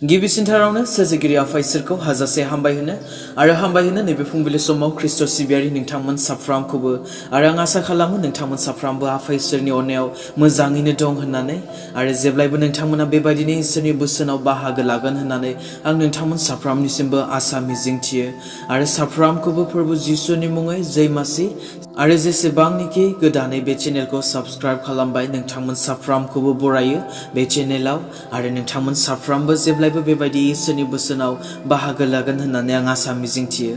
गिबिसिनथारावनो सोरजिगिरि आफा इसोरखौ हाजासे हामबाय होनो नैबे फुंबिलि समाव ख्रिस्ट' सिबियारि नोंथांमोन साफ्रामखौबो आरो आं आसा खालामो नोंथांमोन साफ्रामबो आफा इसोरनि अननायाव मोजाङैनो दं होननानै आरो जेब्लायबो नोंथांमोना बेबायदिनो इसोरनि बोसोनाव बाहागो लागोन होननानै आं नोंथांमोन साफ्रामनिसिमबो आसा मिजिंथियो आरो साफ्रामखौबो प्रभु जिसुनि मुङै जय मासि आरो जेसेबांनिखि गोदानै बे चेनेलखौ साबस्क्राइब खालामबाय नोंथांमोन साफ्रामखौबो बरायो बे चेनेलाव आरो नोंथांमोन साफ्रामबो जेब्लायबो बेबायदि इसोरनि बोसोनाव बाहागो लागोन होननानै आं आसा मिजिंथियो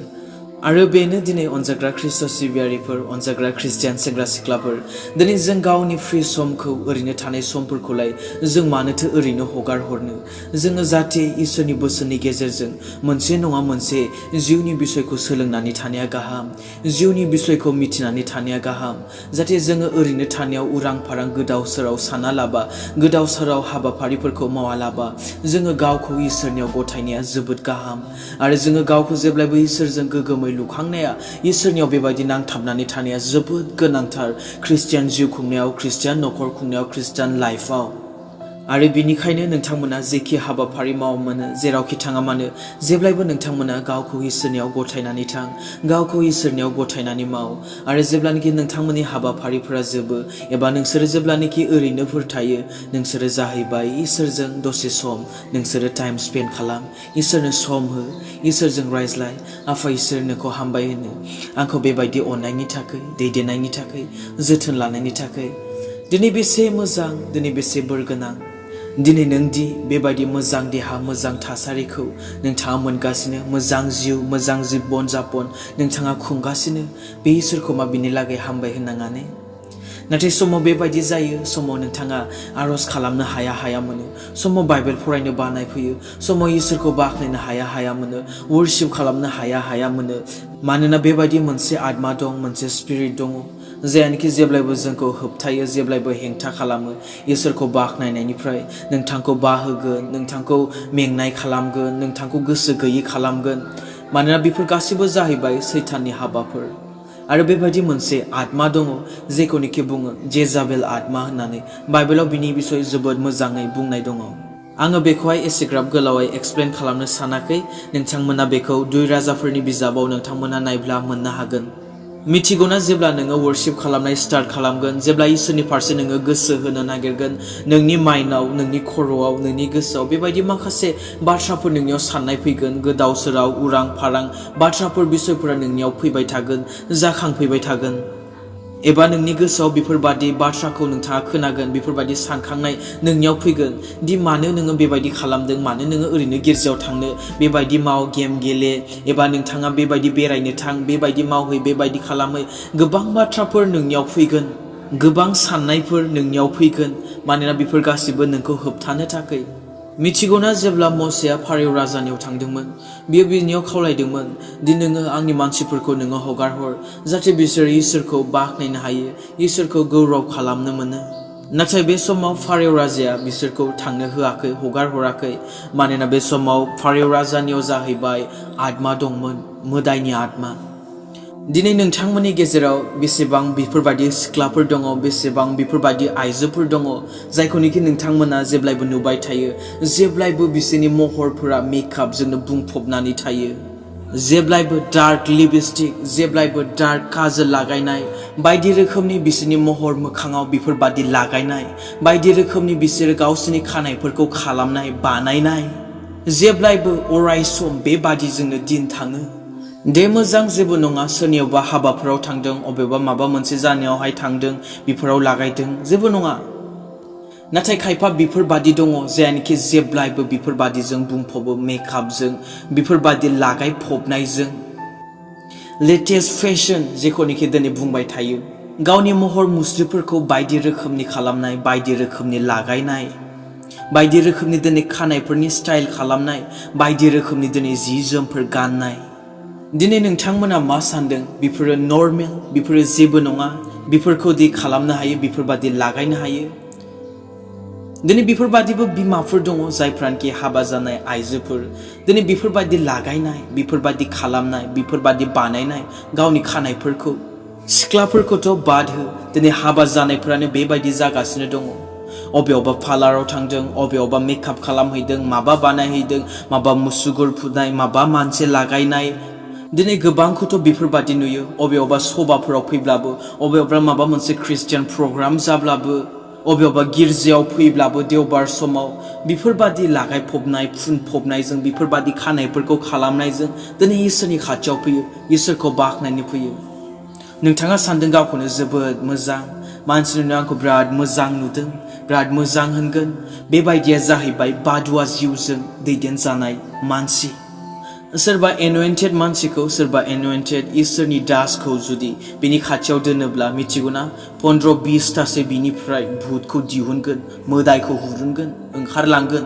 आरो बेनो दिनै अनजाग्रा ख्रिस्ट' सिबियारिफोर अनजाग्रा ख्रिस्टियान सेंग्रा सिख्लाफोर दिनै जों गावनि फ्रि समखौ ओरैनो थानाय समफोरखौलाय जों मानोथो ओरैनो हगार हरनो जोङो जाहाथे इसोरनि बोसोननि गेजेरजों मोनसे नङा मोनसे जिउनि बिसयखौ सोलोंनानै थानाया गाहाम जिउनि बिसयखौ मिथिनानै थानाया गाहाम जाहाथे जोङो ओरैनो थानायाव उरां फारां गोदाव सोराव साना लाबा गोदाव सोराव हाबाफारिफोरखौ मावा लाबा जोङो गावखौ इसोरनियाव गथायनाया जोबोद गाहाम आरो जोङो गावखौ जेब्लायबो इसोरजों गोगोमै लुखांनाया इसोरनियाव बेबायदि नांथाबनानै थानाया जोबोद गोनांथार ख्रिस्टियान जिउ खुंनायाव ख्रिस्टियान नखर खुंनायाव ख्रिस्टियान लाइफआव आरो बिनिखायनो नोंथांमोना जेखि हाबाफारि मावा मानो जेरावखि थाङा मानो जेब्लायबो नोंथांमोना गावखौ इसोरनियाव गथायनानै थां गावखौ इसोरनियाव गथायनानै माव आरो जेब्लानोखि नोंथांमोननि हाबाफारिफोरा जोबो एबा नोंसोरो जेब्लानोखि ओरैनोफोर थायो नोंसोरो जाहैबाय इसोरजों दसे सम नोंसोरो टाइम स्पेन्ड खालाम इसोरनो सम हो इसोरजों रायज्लाय आफा इसोर नोंखौ हामबाय होनो आंखौ बेबायदि अननायनि थाखाय दैदेननायनि थाखाय जोथोन लानायनि थाखाय दिनै बेसे मोजां दिनै बेसे बोरगोनां दिनै नोंदि बेबायदि मोजां देहा मोजां थासारिखौ नोंथाङा मोनगासिनो मोजां जिउ मोजां जिबन जापन नोंथाङा खुंगासिनो बे इसोरखौ मा बिनि लागै हामबाय होननाङाने नाथाय समाव बेबायदि जायो समाव नोंथाङा आरज खालामनो हाया मोनो समाव बाइबेल फरायनो बानाय फैयो समाव इसोरखौ बाख्नायनो हाया मोनो वर्शिप खालामनो हाया मोनो मानोना बेबायदि मोनसे आत्मा दं मोनसे स्पिरिट दङ जायानोखि जेब्लायबो जोंखौ होबथायो जेब्लायबो हेंथा खालामो इसोरखौ बाख्नायनायनिफ्राय नोंथांखौ बाहोगोन नोंथांखौ मेंनाय खालामगोन नोंथांखौ गोसो गैयै खालामगोन मानोना बेफोर गासैबो जाहैबाय सैताननि हाबाफोर आरो बेबायदि मोनसे आत्मा दङ जेखौनोखि बुङो जेजाबेल आत्मा होननानै बाइबेलाव बिनि बिसय जोबोद मोजाङै बुंनाय दङ आङो बेखौहाय एसेग्राब गोलावै एक्सप्लेन खालामनो सानाखै नोंथांमोना बेखौ 2 राजाफोरनि बिजाबाव नोंथांमोना नायब्ला मोननो हागोन मिथिगौना जेब्ला नोङो वर्शिप खालामनाय स्टार्ट खालामगोन जेब्ला इसोरनि फारसे नोङो गोसो होनो नागिरगोन नोंनि माइन्डआव नोंनि खर'आव नोंनि गोसोआव बेबायदि माखासे बाथ्राफोर नोंनियाव साननाय फैगोन गोदाव सोराव उरां फारां बाथ्राफोर बिसयफोरा नोंनियाव फैबाय थागोन जाखांफैबाय थागोन एबा नोंनि गोसोआव बेफोरबादि बाथ्राखौ नोंथाङा खोनागोन बेफोरबादि सानखांनाय नोंनियाव फैगोन दि मानो नोङो बेबायदि खालामदों मानो नोङो ओरैनो गिर्जायाव थांनो बेबायदि माव गेम गेले एबा नोंथाङा बेबायदि बेरायनो थां बेबायदि मावहै बेबायदि खालामै गोबां बाथ्राफोर नोंनियाव फैगोन गोबां साननायफोर नोंनियाव फैगोन मानोना बेफोर गासिबो नोंखौ होबथानो थाखाय मिथिगौना जेब्ला मसेया फारेव राजानियाव थांदोंमोन बियो बिनियाव खावलायदोंमोन दि नोङो आंनि मानसिफोरखौ नोङो हगार हर जाहाथे बिसोर इसोरखौ बाख्नायनो हायो इसोरखौ गौरव खालामनो मोनो नाथाय बे समाव फारेव राजाया बिसोरखौ थांनो होआखै हगार हराखै मानोना बे समाव फारेव राजानियाव जाहैबाय आत्मा दंमोन मोदाइनि आत्मा दिनै नोंथांमोननि गेजेराव बेसेबां बेफोरबायदि सिख्लाफोर दङ बेसेबां बेफोरबायदि आइजोफोर दङ जायखौनोखि नोंथांमोना जेब्लायबो नुबाय थायो जेब्लायबो बिसोरनि महरफोरा मेकआपजोंनो बुंफबनानै थायो जेब्लायबो डार्क लिपस्टिक जेब्लायबो डार्क काजल लागायनाय बायदि रोखोमनि बिसोरनि महर मोखाङाव बेफोरबायदि लागायनाय बायदि रोखोमनि बिसोरो गावसोरनि खानायफोरखौ खालामनाय बानायनाय जेब्लायबो अराय सम बेबादिजोंनो दिन थाङो दे मोजां जेबो नङा सोरनियावबा हाबाफोराव थांदों अबेबा माबा मोनसे जानायावहाय थांदों बेफोराव लागायदों जेबो नङा नाथाय खायफा बेफोरबादि दङ जायानोखि जेब्लायबो बेफोरबादिजों बुंफबो मेकआपजों बेफोरबादि लागायफबनायजों लेटेस्ट फेशन जेखौनोखि दिनै बुंबाय थायो गावनि महर मुस्रिफोरखौ बायदि रोखोमनि खालामनाय बायदि रोखोमनि लागायनाय बायदि रोखोमनि दिनै खानायफोरनि स्टाइल खालामनाय बायदि रोखोमनि दिनै जि जोमफोर गाननाय दिनै नोंथांमोना मा सानदों बेफोरो नर्मेल बेफोरो जेबो नङा बेफोरखौ दि खालामनो हायो बेफोरबादि लागायनो हायो दिनै बेफोरबादिबो बिमाफोर दङ जायफ्रानोखि हाबा जानाय आइजोफोर दिनै बेफोरबादि लागायनाय बेफोरबादि खालामनाय बेफोरबादि बानायनाय गावनि खानायफोरखौ सिख्लाफोरखौथ' बाद हो दिनै हाबा जानायफोरानो बेबायदि जागासिनो दङ अबेयावबा पार्लाराव थांदों अबेयावबा मेकआप खालामहैदों माबा बानायहैदों माबा मुसुगुर फुनाय माबा मानसे लागायनाय दिनै गोबांखौथ' बेफोरबादि नुयो अबेयावबा सभाफोराव फैब्लाबो अबेयावबा माबा मोनसे ख्रिस्टियान प्रग्राम जाब्लाबो अबेयावबा गिर्जायाव फैब्लाबो देवबार समाव बेफोरबादि लागायफबनाय फुनफबनायजों बेफोरबादि खानायफोरखौ खालामनायजों दिनै इसोरनि खाथियाव फैयो इसोरखौ बाख्नायनो फैयो नोंथाङा सानदों गावखौनो जोबोद मोजां मानसिनो आंखौ बिराद मोजां नुदों बिराद मोजां होनगोन बेबायदिया जाहैबाय बादुवा जिउजों दैदेनजानाय मानसि सोरबा एन'इन्टेड मानसिखौ सोरबा एन'इन्टेड इसोरनि दासखौ जुदि बिनि खाथियाव दोनोब्ला मिथिगौना 15-20तासो बिनिफ्राय भुतखौ दिहुनगोन मोदायखौ हुरुनगोन ओंखारलांगोन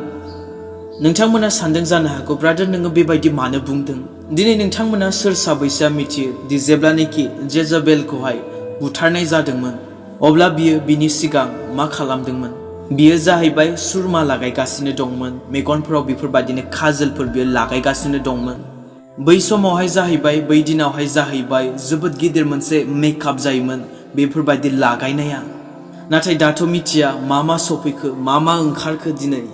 नोंथांमोना सानदों जानो हागौ ब्रादार नोङो बेबायदि मानो बुंदों दिनै नोंथांमोना सोर साबैसेया मिथियो दि जेब्लानोखि जेजेबेलखौहाय बुथारनाय जादोंमोन अब्ला बियो बिनि सिगां मा खालामदोंमोन बियो जाहैबाय सुरमा लागायगासिनो दंमोन मेगनफोराव बेफोरबादिनो खाजोलफोर बियो लागायगासिनो दंमोन बै समावहाय जाहैबाय बै दिनावहाय जाहैबाय जोबोद गिदिर मोनसे मेकआप जायोमोन बेफोरबायदि लागायनाया नाथाय दाथ' मिथिया मा सफैखो मा ओंखारखो दिनै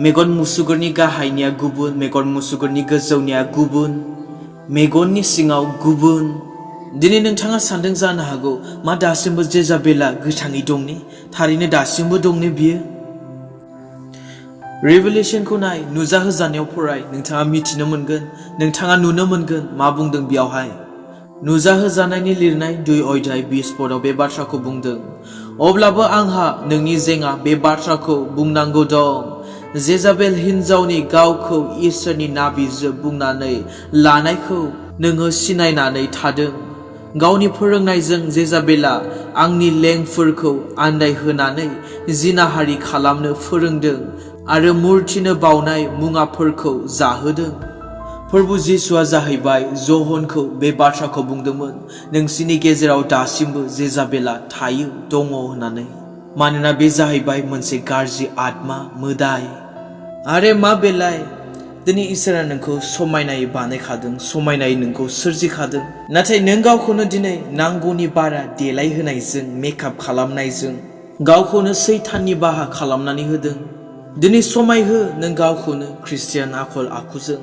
मेगन मुसुगुरनि गाहायनिया गुबुन मेगन मुसुगुरनि गोजौनिया गुबुन मेगननि सिङाव गुबुन दिनै नोंथाङा सानदों जानो हागौ मा दासिमबो जेजाबेला गोथाङै दं ने थारैनो दासिमबो दं ने बियो रेभेलेशनखौ नाय नुजाहोजानायाव फराय नोंथाङा मिथिनो मोनगोन नोंथाङा नुनो मोनगोन मा बुंदों बेयावहाय नुजाहोजानायनि लिरनाय 2:20 पदआव बे बाथ्राखौ बुंदों अब्लाबो आंहा नोंनि जेंगा बे बाथ्राखौ बुंनांगौ दं जेजाबेल हिन्जावनि गावखौ इसोरनि नाबिजों बुंनानै लानायखौ नोङो सिनायनानै थादों गावनि फोरोंनायजों जेजाबेला आंनि लेंफोरखौ आन्दायहोनानै जिनाहारि खालामनो फोरोंदों आरो मुर्तिनो बावनाय मुवाफोरखौ जाहोदों प्रभु जिसुआ जाहैबाय ज'हनखौ बे बाथ्राखौ बुंदोंमोन नोंसिनि गेजेराव दासिमबो जेजाबेला थायो दङ होननानै मानोना बे जाहैबाय मोनसे गाज्रि आत्मा मोदाय आरो मा बेलाय दिनै इसोरा नोंखौ समायनायै बानायखादों समायनायै नोंखौ सोरजिखादों नाथाय नों गावखौनो दिनै नांगौनि बारा देलायहोनायजों मेकआप खालामनायजों गावखौनो सैताननि बाहा खालामनानै होदों दिनै समायहो नों गावखौनो ख्रिस्टियान आखल आखुजों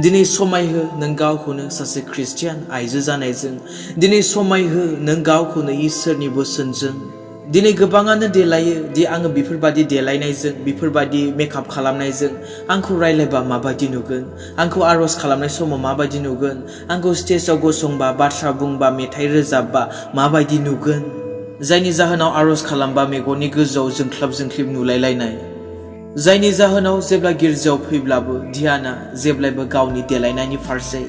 दिनै समायहो नों गावखौनो सासे ख्रिस्टियान आइजो जानायजों दिनै समायहो नों गावखौनो इसोरनि बोसोनजों दिनै गोबाङानो देलायो दि आङो बेफोरबादि देलायनायजों बेफोरबादि मेकआप खालामनायजों आंखौ रायलायबा माबादि नुगोन आंखौ आरज खालामनाय समाव माबादि नुगोन आंखौ स्टेजआव गसंबा बाथ्रा बुंबा मेथाइ रोजाबबा माबादि नुगोन जायनि जाहोनाव आरज खालामबा मेगननि गोजौआव जोंख्लाब जोंख्लिब नुलायलायनाय जायनि जाहोनाव जेब्ला गिर्जायाव फैब्लाबो ध्याना जेब्लायबो गावनि देलायनायनि फारसे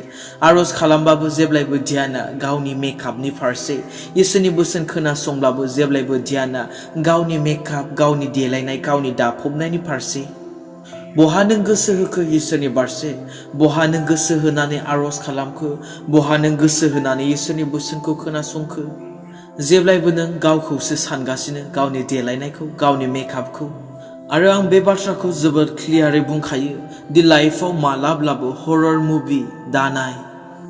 आरज खालामबाबो जेब्लायबो ध्याना गावनि मेकआपनि फारसे इसोरनि बोसोन खोनासंब्लाबो जेब्लायबो ध्याना गावनि मेकआप गावनि देलायनाय गावनि दाफबनायनि फारसे बहा नों गोसो होखो इसोरनि फारसे बहा नों गोसो होनानै आरज खालामखो बहा नों गोसो होनानै इसोरनि बोसोनखौ खोनासंखो जेब्लायबो नों गावखौसो सानगासिनो गावनि देलायनायखौ गावनि मेकआपखौ आरो आं बे बाथ्राखौ जोबोद क्लियारै बुंखायो दि लाइफआव मालाब्लाबो हरर मुभि दानाय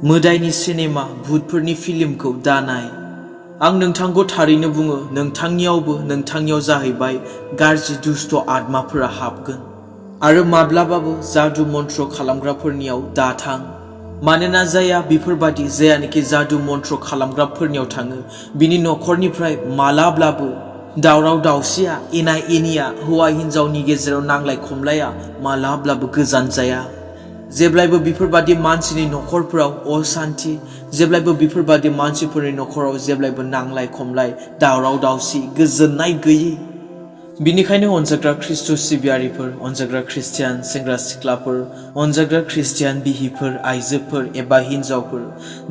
मोदायनि सिनेमा भुतफोरनि फिल्मखौ दानाय आं नोंथांखौ थारैनो बुङो नोंथांनियाव जाहैबाय गाज्रि दुष्ट आत्माफोरा हाबगोन आरो माब्लाबाबो जादु मन्त्र खालामग्राफोरनियाव दाथां मानोना बेफोरबादि जायानोखि जादु मन्त्र खालामग्राफोरनियाव थाङो बिनि नखरनिफ्राय मालाब्लाबो दावराव दावसिया एना एनिया हौवा हिन्जावनि गेजेराव नांलाय खमलाया मालाब्लाबो गोजान जाया जेब्लायबो बेफोरबादि मानसिनि नखरफोराव अशान्ति जेब्लायबो बेफोरबादि मानसिफोरनि नखराव जेब्लायबो नांलाय खमलाय दावराव दावसि गोजोननाय गैयै बिनिखायनो अनजाग्रा ख्रिस्ट सिबियारिफोर अनजाग्रा ख्रिस्टियान सेंग्रा सिख्लाफोर अनजाग्रा ख्रिस्टियान बिहिफोर आइजोफोर एबा हिन्जावफोर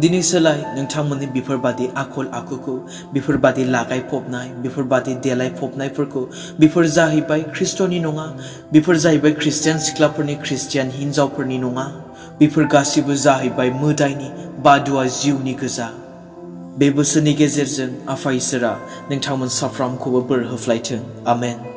दिनै सोलाय नोंथांमोननि बेफोरबादि आखल आखुखौ बेफोरबादि लागायफबनाय बेफोरबादि देलायफबनायफोरखौ बेफोर जाहैबाय ख्रिस्टनि नङा बेफोर जाहैबाय ख्रिस्टियान सिख्लाफोरनि ख्रिस्टियान हिन्जावफोरनि नङा बेफोर गासिबो जाहैबाय मोदायनि बादुवा जिउनि गोजा बे बोसोरनि गेजेरजों आफा इसोरा नोंथांमोन साफ्रोमखौबो बोर होफ्लायथों आमेन।